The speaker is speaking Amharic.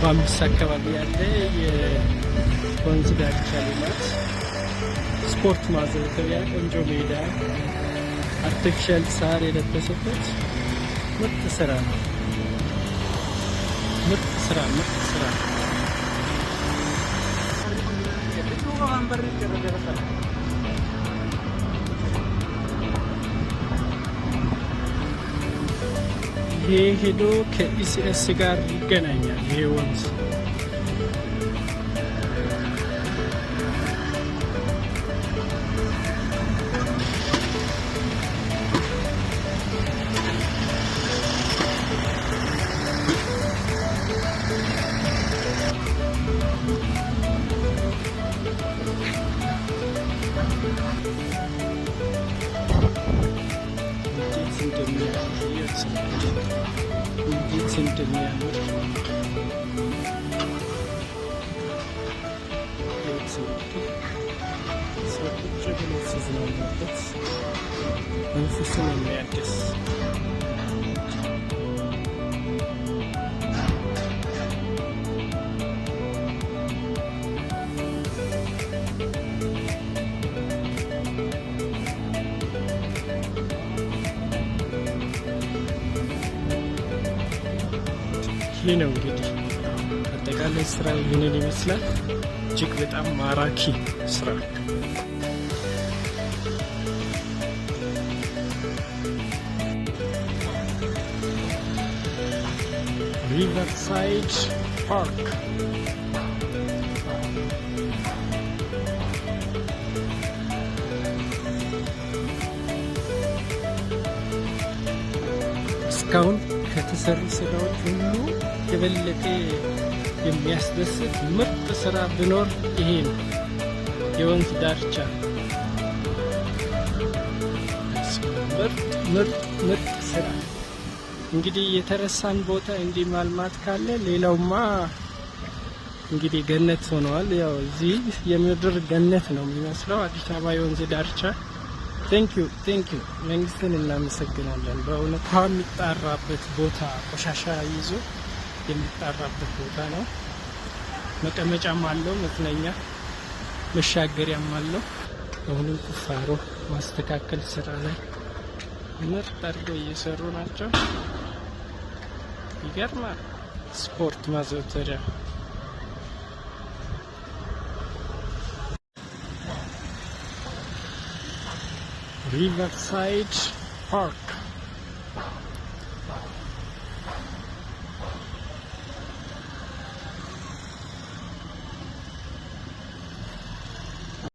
በአምስት አካባቢ ያለ የወንዝ ዳርቻ ልማት፣ ስፖርት ማዘውተሪያ፣ ቆንጆ ሜዳ፣ artificial ሳር የለበሰበት ምርጥ ስራ ነው። ምርጥ ስራ፣ ምርጥ ስራ። ይሄ ሄዶ ከ ECS ጋር ይገናኛል። ይሄ ወንዝ እንዴት እንደሚያምር፣ እንዴት እንደሚያምር እዩት። እንግዲህ ሰው ቁጭ ብሎ ሲዝናናበት መንፈስን የሚያድስ። ይህ ነው እንግዲህ አጠቃላይ ስራ ይህንን ይመስላል። እጅግ በጣም ማራኪ ስራ። Riverside Park። እስካሁን ከተሰሩ ስራዎች ሁሉ የበለጠ የሚያስደስት ምርጥ ስራ ቢኖር ይሄ ነው። የወንዝ ዳርቻ ምርጥ ምርጥ ምርጥ ስራ። እንግዲህ የተረሳን ቦታ እንዲህ ማልማት ካለ ሌላውማ እንግዲህ ገነት ሆነዋል። ያው እዚህ የምድር ገነት ነው የሚመስለው አዲስ አበባ የወንዝ ዳርቻ። Thank you, thank you፣ መንግስትን እናመሰግናለን። በእውነት ውሃ የሚጣራበት ቦታ፣ ቆሻሻ ይዞ የሚጣራበት ቦታ ነው። መቀመጫም አለው፣ መዝናኛ መሻገሪያም አለው። አሁንም ቁፋሮ ማስተካከል ስራ ላይ ምርጥ አድርገው እየሰሩ ናቸው። ይገርማል። ስፖርት ማዘውተሪያ። Riverside Park።